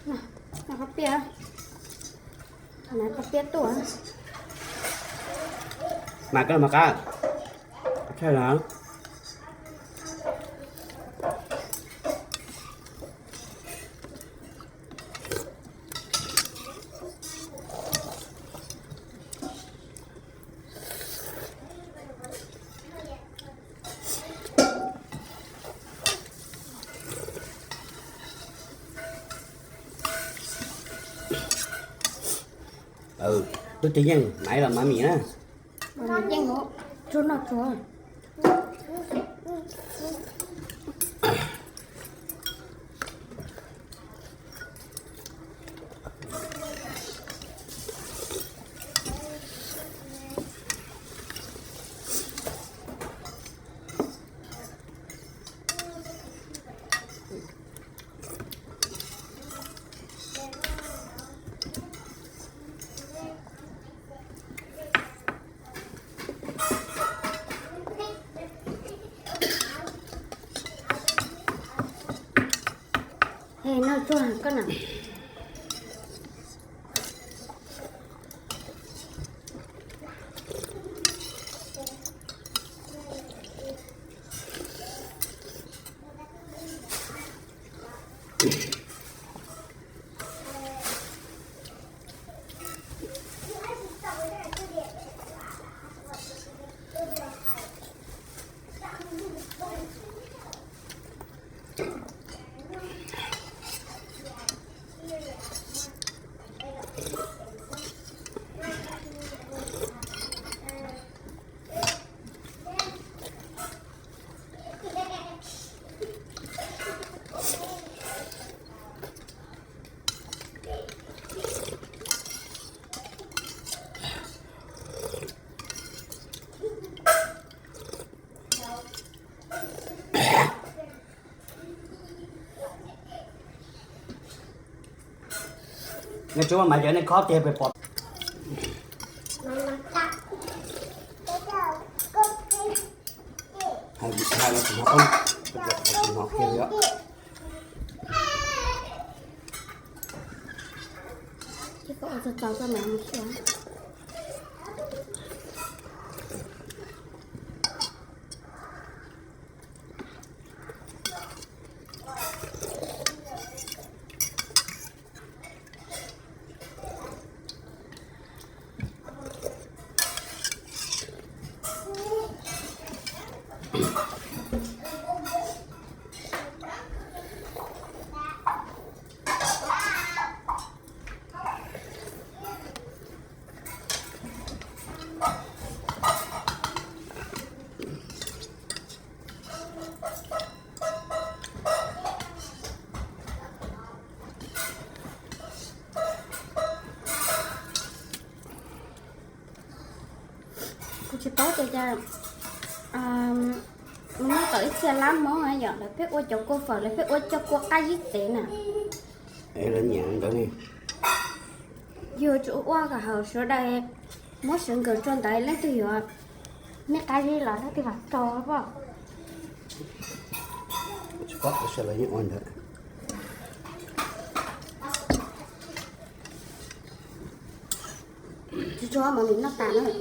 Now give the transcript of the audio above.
Qhov piaj, qhov piaj tuaj. Mas koj mas qab, qhov tshaj los. Twb tsis yeej maiv los mas mis na. Yeej, tsuag noj tsuag. Noj tsuag koj na. Nej tsis muaj mas cov nej khob tiag pes pom. Hais los tsis hnov, tsis hnov kiag li os. Ces koj ua txog txaus koj mam mus xyuas. Kuv tsis paub tias cas, mus noj tau ib txhia lab Hmoob yom, lawv pheej ua cov kua fawm, lawv pheej ua cov kua qab zib txev na. Es lawv nyiam ntawd ne. Yus tsuas ua kom haum sawv daws, muab sawv nkawm tso ntawd leej twg yuav, nej qab zib los leej twg los tso pom. Tsis paub tias sawv daws yeej ua ntawd. Tsis tshua mam li noj tas na.